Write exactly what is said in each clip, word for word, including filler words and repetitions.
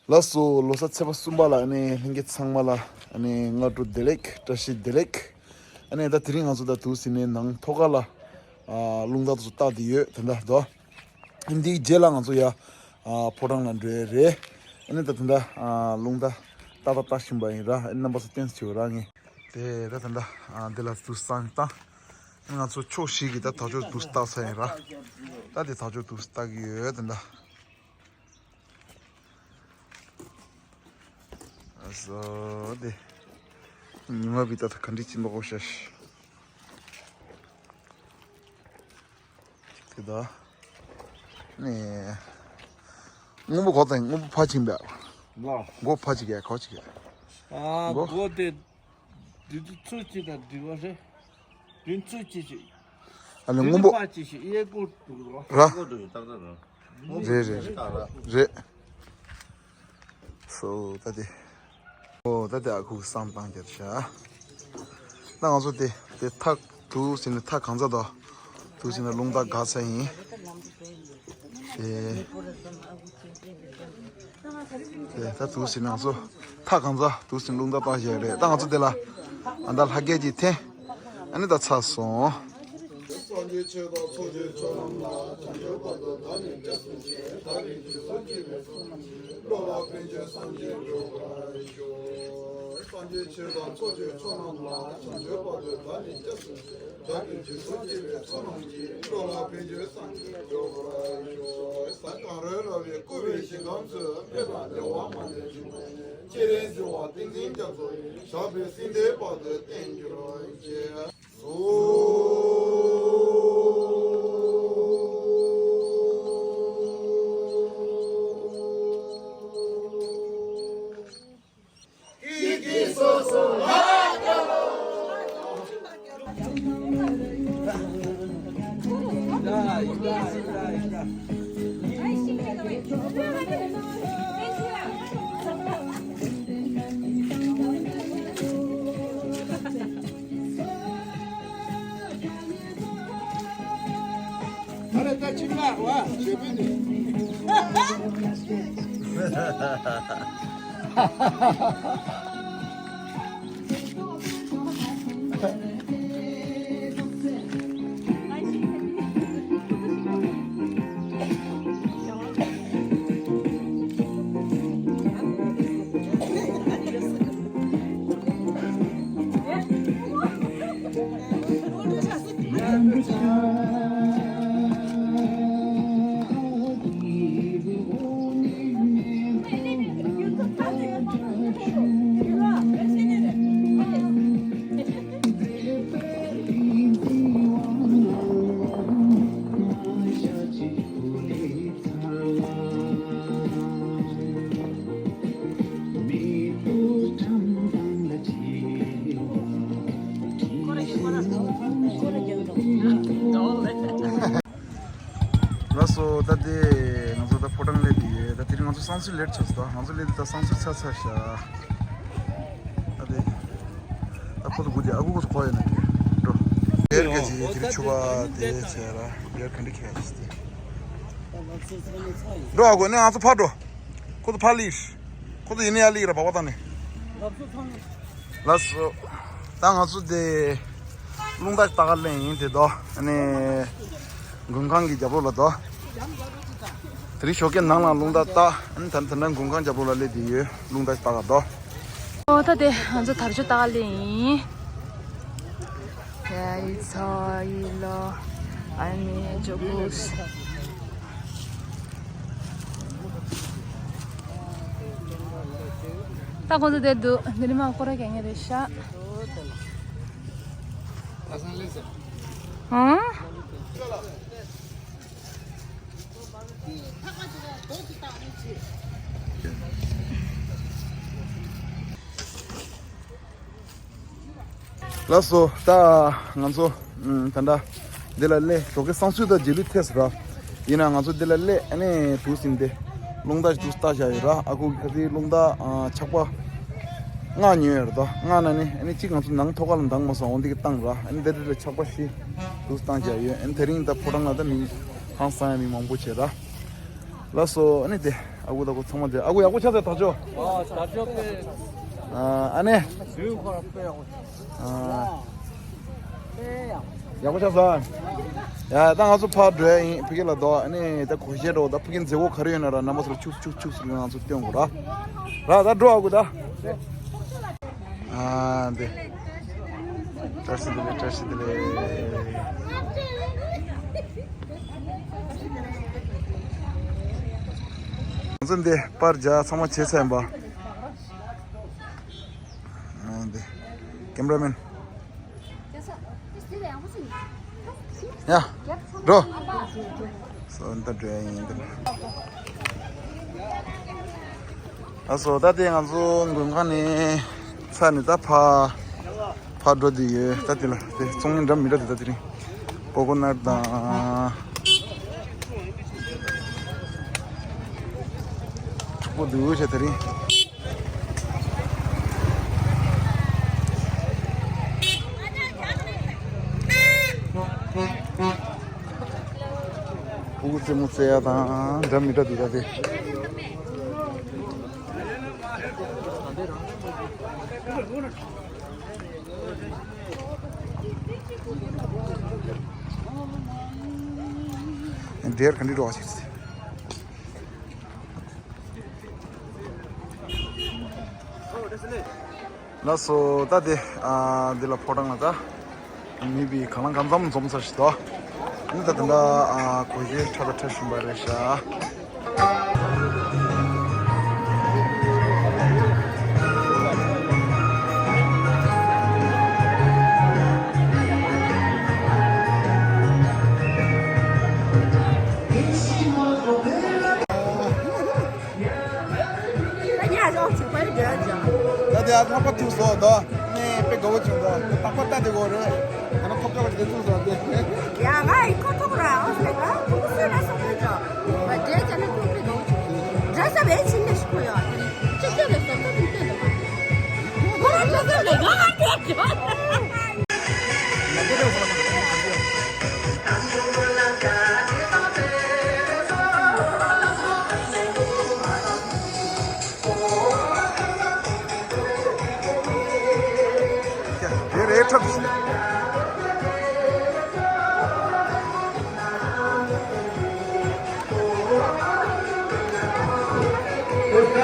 ལགས་སོ། ལོ་གསར་ཚེས་པ་གསུམ་པ་ལ་ཨ་ནི་ལྷན་རྒྱས་ཚང་མ་ལ་ཨ་ནི་སྔ་དྲོ་བདེ་ལེགས། བཀྲ་ཤིས་བདེ་ལེགས། ཨ་ནི་ད་དེ་རིང་ང་ཚོ་ད་དུས་ཟིན་ནས་ནང་ཐོག་ཁ་ལ་ཨ་རླུང་རྟ་དེ་ཚོ་བཏགས་བསྡད་ཡོད་ད་ལྟ་དོ། འདིའི་རྗེས་ལ་ང་ཚོ་ཡ་ཨ་ཕོ་བྲང་ལ་འགྲོ་ཡ་རེད། ཨ་ནི་ད་ད་ལྟ་ཨ་རླུང་རྟ་ཏག་ཏག་བཏགས་བཞིན་པ་ཡིན་ར། ཨ་ནི་རྣམ་པ་ཚོ་སྟོན་ཟེར་བ་ར་ངས། དེ་ད་ད་ལྟ་ཨ་འདི་ལ་དུས་བཟང་བཏང་། ཨ་ནི་ང་ཚོ་ཕྱོགས་བཞི་གི་ད་དར་ལྕོག་དུས་བཏགས་ཚར་ཡིན་ར། ད་དེ་དར་ལྕོག་དུས་བཏགས་ཀྱི་ཡོད་ད་ད། ཨ་ཟོ་དེ། ཉི་མ་བི་ད་ད་ག་འདྲི་ཅི་འདོག་ཤ་ཤ། དེ་ད། ནས། སྔོན་པོ་གོ་དང་སྔོན་པོ་ཕ་ཆིན་པ། ལ། མགོ་ཕ་ཆི་གེ་གོ་ཆི་གེ་ཨ་མགོ། མགོ་དེ། དུས་ཚོད་ཚོད་ཅི་དང་འདྲི་བ་རེད། དུས་ཚོད་ཅི་ཞིག་ཨ་ལས་སྔོན་པོ། ཕ་ཅི་ཞིག་གཡས་སྐོར་འདུག་རོ། ར། ཀོ་འདུག་ཏག་ཏག་རོ། རེད་རེད་རེད། རེད། སོ་ད་དེ། ཨོ་ད་དེ་ཨ་ཁུ་བསམ་བཏང་རྒྱབ་ཤ། ད་ང་ཚོ་དེ་དེ་ཐག་དུ་ཟིན་ནས་ཐག་གང་ཚ་དོ། དུ་ཟིན་ནས་རླུང་རྟ་འགག་ཚ་ཡིན། དེ། དེ་ད་དུ་ཟིན་ང་ཚོ་ཐག་གང་ཚ་དུ་ཟིན་རླུང་རྟ་བཏང་བཞག་རེད། ད་ང་ཚོ་དེ་ལ་ཨ་ད་ལྷ་སྐལ་གྱི་འཐེན། ཨ་ནི་ད་ཚར་སོང་། སངས་རྒྱས་ཆོས་དང་ཚོགས་ཀྱི་མཆོག་རྣམས་ལ། བྱང་ཆུབ་བར་དུ་བདག་ནི་སྐྱབས་སུ་མཆི། བདག་གིས་རྗེས་སུ་སྐྱེས་པའི་ཚོགས་རྣམས་ཀྱིས། བློ་ལ་ཕན་ཕྱིར་སངས་རྒྱས་འགྲུབ་པར་ཤོག་སངས་རྒྱས་ཆོས་དང་ཚོགས་ཀྱི་མཆོག་རྣམས་ལ། བྱང་ཆུབ་བར་དུ་བདག་ནི་སྐྱབས་སུ་མཆི། བདག་གིས་རྗེས་སུ་སྐྱེས་པའི་ཚོགས་རྣམས་ཀྱིས། བློ་ལ་ཕན་ཕྱིར་སངས་རྒྱས་འགྲུབ་པར་ཤོག་གངས་རི་ར་བས་བསྐོར་བའི་ཞིང་ཁམས་སུ། འཕེལ་དང་ལྡན་པ་མ་ལུས་འབྱུང་བའི་གནས། སྤྱན་རས་གཟིགས་དབང་ཏིང་འཛིན་རྒྱ་མཚོ་ཡི། ཞབས་པད་སྲིད་མཐའི་བར་དུ་བརྟན་གྱུར་ཅིག་ལགས་སོ། ད་དེ་ང་ཚོ་ད་ཕོ་བྲང་སླེབས་དེ་ཡོད། ད་དེ་རིང་ང་ཚོ་སང་སུ་ལེ་ཊི་ཆགས་སོང་། ད་ང་ཚོ་སླེབས་དེ་ད་སང་སུ་ཆགས་ཚར་ཤག་ད་དེ་ད་ཁོ་ཚོ་སྒུག་དེ་ཨ་ཁུ་ཁོ་ཚོ་ཁོ་ཡོད་ན་དེ་འགྲོ། བེར་ག་ཅིག་དེ་རིང་ཕྱུ་པ་དེ་བྱས་ར་བེར་ག་འདྲ་ཁྱེར་ཡ་ཅིག་དེ། འགྲོ་ཨ་ཁུ་ནས་ང་ཚོ་ཕར་འགྲོ། ཁོ་ཚོ་ཕར་སླེབས། ཁོ་ཚོ་ཡིན་ན་ཡར་སླེབས་ར་བ་བ་དང་ནས། ལགས་སོ། ད་ང་ཚོ་དེ་རླུང་རྟ་ཏག་ཏག་སླེབས་ཡིན་དེ་དོ། ཨ་ནི་མགོན་ཁང་གི་རྒྱབ་ལོགས་ལ་དོ། དེ་རིང་ཞོགས་ཀས་ནང་ལ་རླུང་རྟ་བཏགས། ཨ་ནི་ད་ད་ནང་མགོན་ཁང་རྒྱབ་ལོགས་ལ་སླེབས་དེ་ཡོད། རླུང་རྟ་ཏག་ཏག་དོ། ཨོ་ད་དེ་ང་ཚོ་དར་ལྕོག་ཏག་ཏག་སླེབས་ཡིན། ཡ་ཡི་ཚ་ཡི་ལོ། ཨ་ནི་ཇོ་ཀུ། ད་ཁོང་ཚོ་དེར་འདུག་འདི་ནི་མ་སྐོར་ར་གྱོན་མཁན་རེད་ཤག་ཨང་། ལགས་སོ། ད་ང་ཚོ་ཨམ་ད་ལྟ་འདི་ལ་སླེབས། ཞོགས་ཀས་སང་སུ་ད་རྗེས་ལུས་ཐེབས་ར། ཡིན་ན་ང་ཚོ་འདི་ལ་སླེབས། ཨ་ནི་དུས་ཟིན་ཏེ་རླུང་རྟ་ཞིག་ཏུ་བཏགས་བཞག་ཡོད་ར། ཨ་ཁུ་གི་ཁ་སའི་རླུང་རྟ་ཨ་ཆག་པ་ལྔ་ཉོས་ཡོད་ར། ད་ལྔ་ན་ནི་ཨ་ནི་གཅིག་ང་ཚོ་ནང་ཐོག་ཁ་ལ་འདང་མ་སོང་། འོ་འདི་གི་བཏང་ར། ཨ་ནི་འདི་འདྲ་ལ་ཆག་པ་བཞི་དུས་བཏང་བཞག་ཡོད། ཨ་ནི་དེ་རིང་ད་ཕོ་བྲང་ལ་ད་མི་ཧང་སང་ཡ་མི་མང་པོ་བྱས་ར། ལགས་སོ། ཨ་ནི་དེ་ ཨ་ཁུ་ད་ཁུ་ཚང་མ་དེ་ཨ་ཁུ་ཡག་པོ་ཆགས་ཚར་ད་ཅོ། ཨ་དར་ཅོ་པེ། ཨ་ཨ་ནེ། ཟུན་ཁོ་ར་པེ་ཡག་པོ། ཨ་ཡག་པོ་ཆགས་ཚར། ཡ་ད་ང་ཚོ་ཕར་འགྲོ་ཡ་ཡིན་ཕ་གི་ལ་དོ། ཨ་ནེ་ད་གོ་ཤེས་འགྲོ་ད་ཕ་གི་མཛེས་བོ་ག་རེ་ཡོད་ན་ར་རྣམ་པ་ཚོ་ལ་ཆུག་ཆུག་ཆུག་ཟེར་ང་ཚོ་སྟོན་དགོས་ར། ར་ད་འགྲོ་ཨ་ཁུ་ད། ཨ་འདི། བཀྲ་ཤིས་བདེ་ལེགས། བཀྲ་ཤིས་བདེ་ལེགས། ང་ཚོ་འདི་པར་རྒྱག་ཚང་མ་བྱས་ཚར་ཡིན་པ། ཨ་འདི། ཀེམ་ར་མེན། ཡ། འགྲོ། སོ་ད་འགྲོ་ཡ་ཡིན་འདི། ཨ་སོ་ད་དེ་ང་ཚོ་མགོན་ཁང་ནས་ཚར་ནས་ད་ཕ་ཕ་འགྲོ་དུས་ཡོད། ད་དེ་ལ་དེ་ཚོང་གཉེར་འདྲ་མི་འདྲ་དེ་ད་དེ་རིང་པོ་ཀོ་ནཊ་དང་། ཕྲུག་པོ་འདུག་ཤ་དེ་རིང་། ཕྲུ་གུ་རྩེད་མོ་རྩེ་ཡ་དང་འདྲ་མི་འདྲ་འདུག་ད་དེ། འདིར་ག་འདྲ་འགྲོ་བ་ཞིག་ལགས་སོ། ད་དེ་ཨ་འདི་ལ་ཕོ་བྲང་ལ་ད་མི་བི་གང་ལ་གང་འཚམ་འཛོམས་ས་ཞིག་ཏོ། ནི་ད་དེ་འདྲ་ཨ་གོ་ཡུལ་ཁྲ་བ་ཁྲ་བཞིན་པ་རེད་ཤག་ད་ཉ་རོགས་ཚུགས་པར་རྒྱག་ཅག་ད་དེ་ཨ་ལྷག་པ་ཐུག་སོང་ད། ནས་དཔེ་དགའ་བོ་བྱུང་ད། དེ་རྟག་པར་ལྟ་དེ་གོ་རེད། ད་ནི་ཁོབ་ཀྱག་པ་དེ་ཐུག་སོང་དེ། ཡ་ང་ཡི་ཁོ་ཐོག་ར་ཨོ་སེ་ག་ཁོ་སོ་ན་སོ་ཁོ་ཅག་བ་རྒྱལ་ཅག་ནི་ཐུག་དཔེ་དགའ་བོ་བྱུང་། འདྲ་ས་བས་ཕྱིན་ནས་ཤི་ཁོ་ཡ། ཅི་ཅི་རེད་ས་ད་དུང་ལྟོས་ད། ཁོ་རང་འདྲ་ས་ལས་ང་ང་ལྟོས་ཅག་དེ་རེད་ཐབས་ཤེས།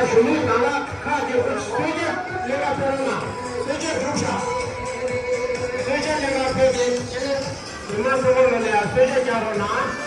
ཁ་ཅིག་ཁོ་ཚོས་ལས་ཀ་ཕེབས་རོགས་གནང་། ལས་ཀ་སྒྲུབ་ཤག་ལས་ཀ་ལས་ཀ་ཕེབས་ཏེ་ཁྱེད་ནས་མི་མང་ཚོ་བོ་ལ་ལས་ཡ་གསོལ་ཇ་རྒྱག་རོགས་གནང་།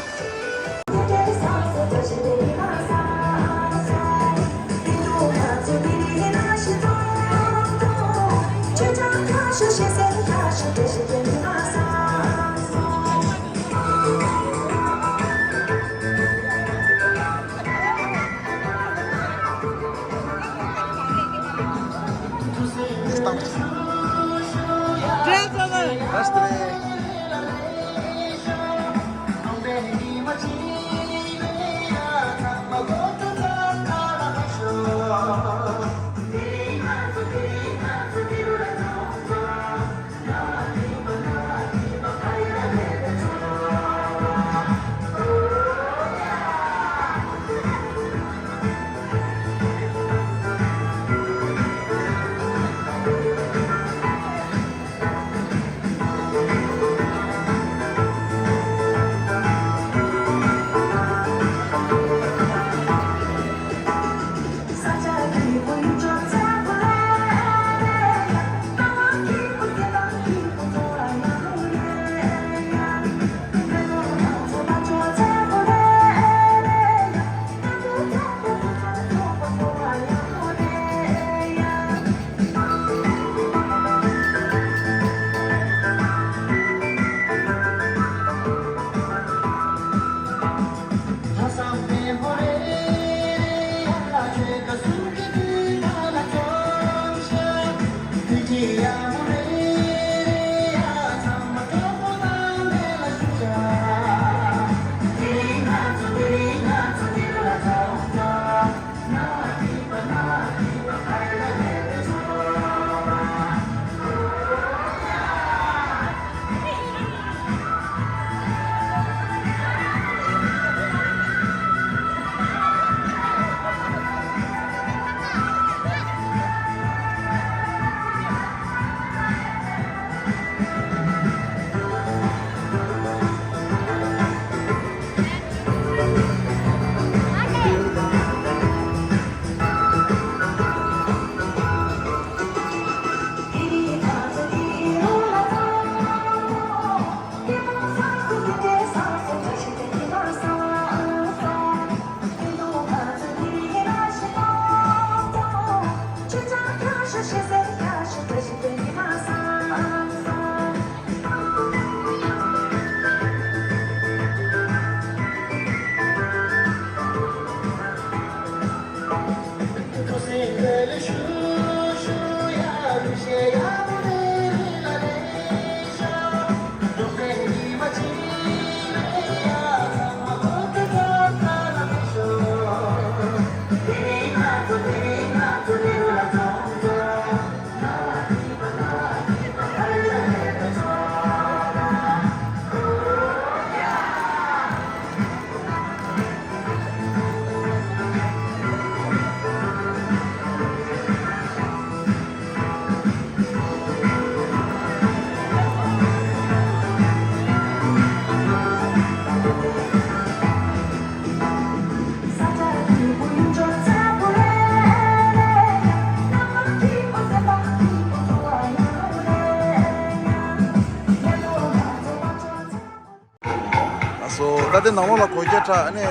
ནང་ལོགས་ལ་གོས་རྒྱ་ཁྲ་ནས་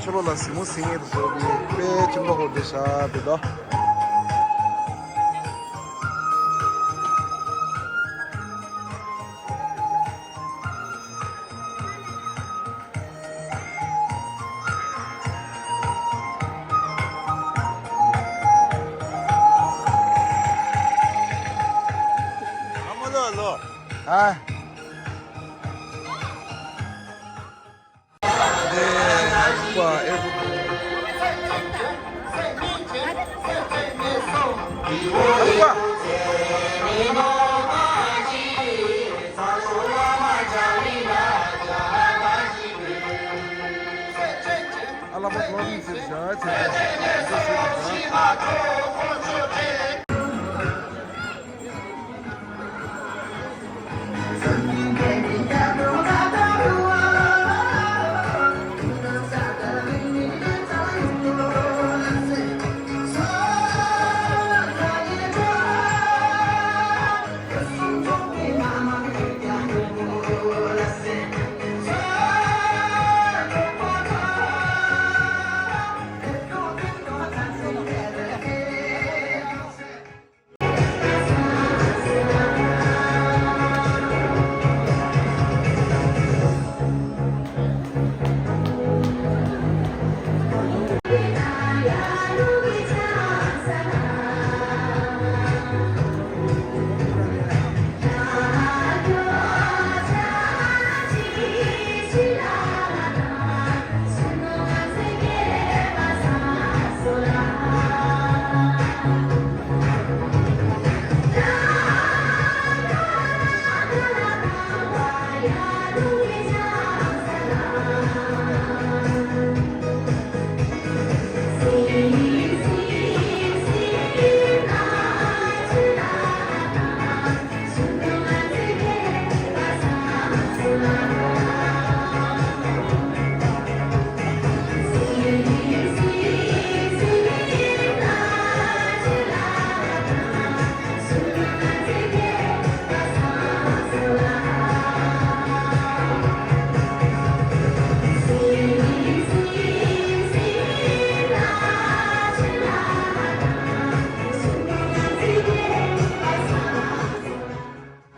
ཕྱི་ལོགས་ལ་གཟིགས་མོ་གཟིགས་ངེས་དུ་བཟོས་པའི་དཔེ་ཁྱིམ་ཐོག་ཧོ་དེ་ཤ་དེ་དོ། ཨ།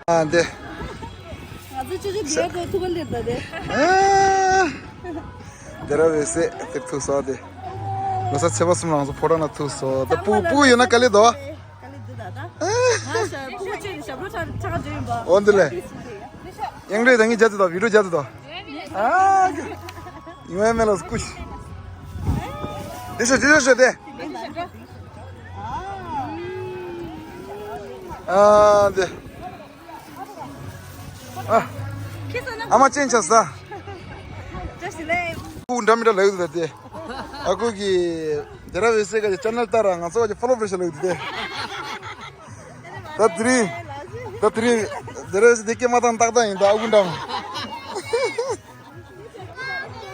ཨ་འདི། ང་ཚོ་ཅོ་ཅོ་རྒྱལ་གོ་ཐུག་ག་ལེར་ད་དེ། ཨ། དེ་ར་བས་སེ་དེར་ཐུག་སོ་དེ། ལོ་ས་ཚེ་བ་གསུམ་ལངས་སོ་ཕོ་བྲང་ན་ཐུག་སོ་ད་པུ་པུ་ཡོད་ན་ག་ལེ་དོ། ག་ལེ་འདི་ད་ད། ང་ཞ་པུ་ཅེ་ཞབས་བྲོ་ཆག་ཆག་ག་འཇོ་ཡིན་པ། འོ་འདི་ལེ། ཡང་རེ་ད་ངས་རྒྱ་དུ་དོ་བི་ཌིའོ་རྒྱ་དུ་དོ། ཨ། ཡིན་མེད་ལ་སྐུ་ཤི། དེ་ཤོ་དེ་ཤོ་དེ། ཨ་དེ། ཨ། ཨ་མ་ཅན་ཆ་ས། ཅ་ཞི་ལེ། ཁུ་འདྲ་མི་འདྲ་ལབ་ཡོད་ད་དེ། ཨ་ཁུ་གི་དེ་ར་བས་སེ་ག་ཅེ་ནལ་ལྟ་ར་ང་ཚོ་ག་ཅེ་ཕོ་ལོ་བེ་ཤ་ལབ་ཡོད་དེ། ད་དེ་རིང་། ད་དེ་རིང་། དེ་ར་བས་སེ་དེ་སྐད་མ་བཏང་ཏག་ཏག་ཡིན་ད་ཨ་ཁུ་འདྲ་མ།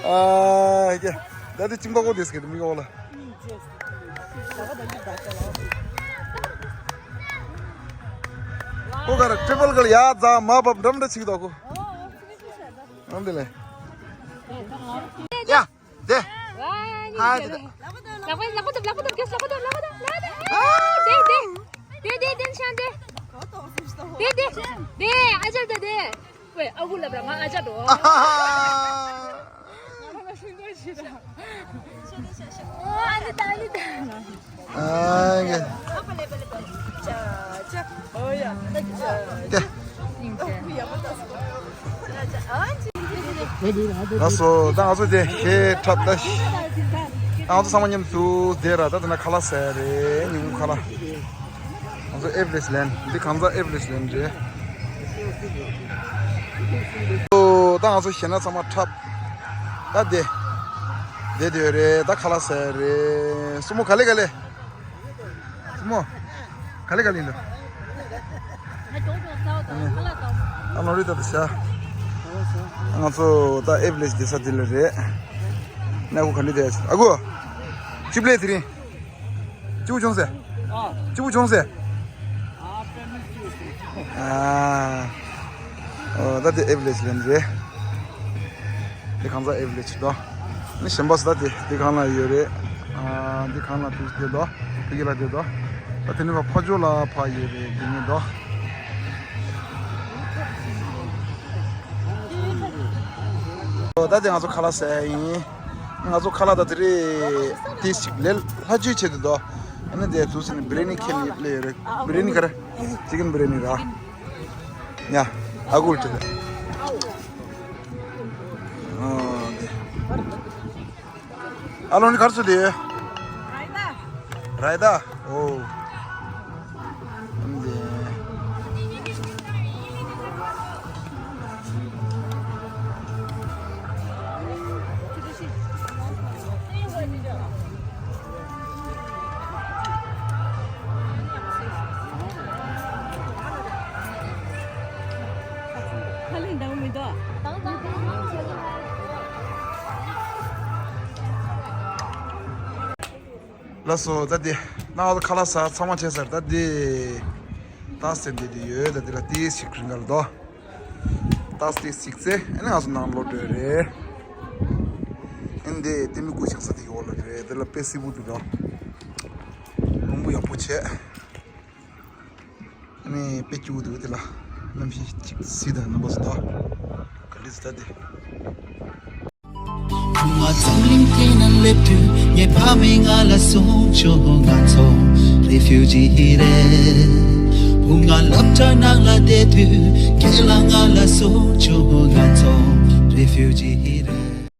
ཨ་ཀྱེ། ད་དེ་ཅིང་པ་ཀོ་དེ་སྐད་མི་གོ་ལ། ཁོ་ག་ར་ཊི་རི་པལ་གལ་ཡ་ཛ་མ་བབ་འགྲམ་འདྲ་ཅིག་དོ་ཁོ། འགྲམ་དེ་ལེ། ཡ། དེ། ཧ་དེ། ལགས་སོ། ད་ང་ཚོ་དེ་ཤེས་འཁྲབ་ད། ད་ང་ཚོ་ཚང་མ་མཉམ་དུ་བསྡད་ར། ད་དེ་ན་ཁ་ལག་ཟ་ཡ་རེད། ཉིན་གུང་ཁ་ལག་ང་ཚོ་ཨེ་བྷི་ལེ་ཇི་ལེན་འདི་གང་ཟག་ཨེ་བྷི་ལེ་ཇི་ལེན་རེད། ཨོ་ད་ང་ཚོ་ཞེ་ན་ཚང་མ་འཁྲབ། ད་དེ། དེ་དེ་རེད། ད་ཁ་ལག་ཟ་ཡ་རེད། སྲུ་མོ་ག་ལེ་ག་ལེ། སྲུ་མོ། ག་ལེ་ག་ལེ་ཡིན་འདུག་ཨ་ནོ་རི་ད་དུ་ཤ། ང་ཚོ་ད་ཨེ་བྷི་ལེ་ཇི་དེ་ས་དེ་ལ་རེད། ན་གུ་ག་འདྲ་དེ་ཨ་གུ། ཅི་པླེ་དེ་རིང་། ཅི་བུ་བྱུང་ཟེ། ཅི་བུ་བྱུང་ཟེ། ཨ། ཨོ་ད་དེ་ཨེ་བྷི་ལེ་ཇི་ལེན་རེད། དེ་གང་ཟག་ཨེ་ཝི་ལེ་ཇི་དོ། ནི་གཞན་པ་སུ་ད་དེ་དེ་གང་ལ་ཡོད་རེད། ཨ་འདི་གང་ལ་དུས་དེ་དོ། ཕ་གི་ལ་དེ་དོ། ད་དེ་ནི་ཕ་ཕ་ཇོ་ལ་ཕ་ཡོད་རེད་དེ་ནི་དོ། ད་དེ་ང་ཚོ་ཁ་ལག་ཟ་ཡ་ཡིན། ང་ཚོ་ཁ་ལག་ད་དེ་རེད། དེ་ཞིག་ལས་ལྷ་ཆོས་བྱེད་དུ་དོ། ཨ་ནི་དེ་དུས་ནི་བི་རི་ཡ་ནི་ཁྱེར་ནས་སླེབས་ཡོད་རེད། བི་རི་ཡ་ནི་ག་རེ། ཅི་ཀན་བི་རི་ཡ་ནི་ར། ཡ། ཨ་ཁུ་ལ་དྲིས། ཨ་ལོ་ནི་གར་སོ་དེ། རའི་ད། ཨོ། འདི། ལགས་སོ། ད་འདི་ནང་ཁ་ལག་ཟ་ཚང་མ་བྱས་ཚར། ད་འདི་ཏཱས་ཟེར་འདི་འདི་ཡོད། ད་འདི་ལ་ཏིས་ཞིག་རིང་ག་ལ་དོ། ཏཱས་ཏིས་ཞིག་ཚེ་ཨ་ནི་ང་ཚོ་ནང་ལོག་འགྲོ་རེད། ཨ་ནི་འདི་ལྟད་མོ་སྐུ་ཞིག་ས་འདི་ཡོད་ལ་རེད། འདི་ལ་དཔེ་སྲིད་པོ་འདུག་དོ། ལུང་པ་ཡག་པོ་བྱས། ཨ་ནི་དཔེ་སྐྱིད་པོ་འདུག་དེ་ལ། གནམ་གཤིས་གཅིག་བསིལ་དང་རྣམ་པ་སུ་དང་། ག་ལི་སི་ད་དེ། བུ་ང་འཛམ་གླིང་སྟེང་ན་སླེབས་དུས་ངའི་ཕ་མས་ང་ལ་གསུངས་བྱུང་། ང་ཚོ་རེ་ཕིའུ་ཇི་རེད། བུ་ང་སློབ་གྲྭ་ནང་ལ་བསྡད་དུས་ཁྱེད་ལ་ང་ལ་གསུངས་བྱུང་། ང་ཚོ་རེ་ཕིའུ་ཇི་རེད།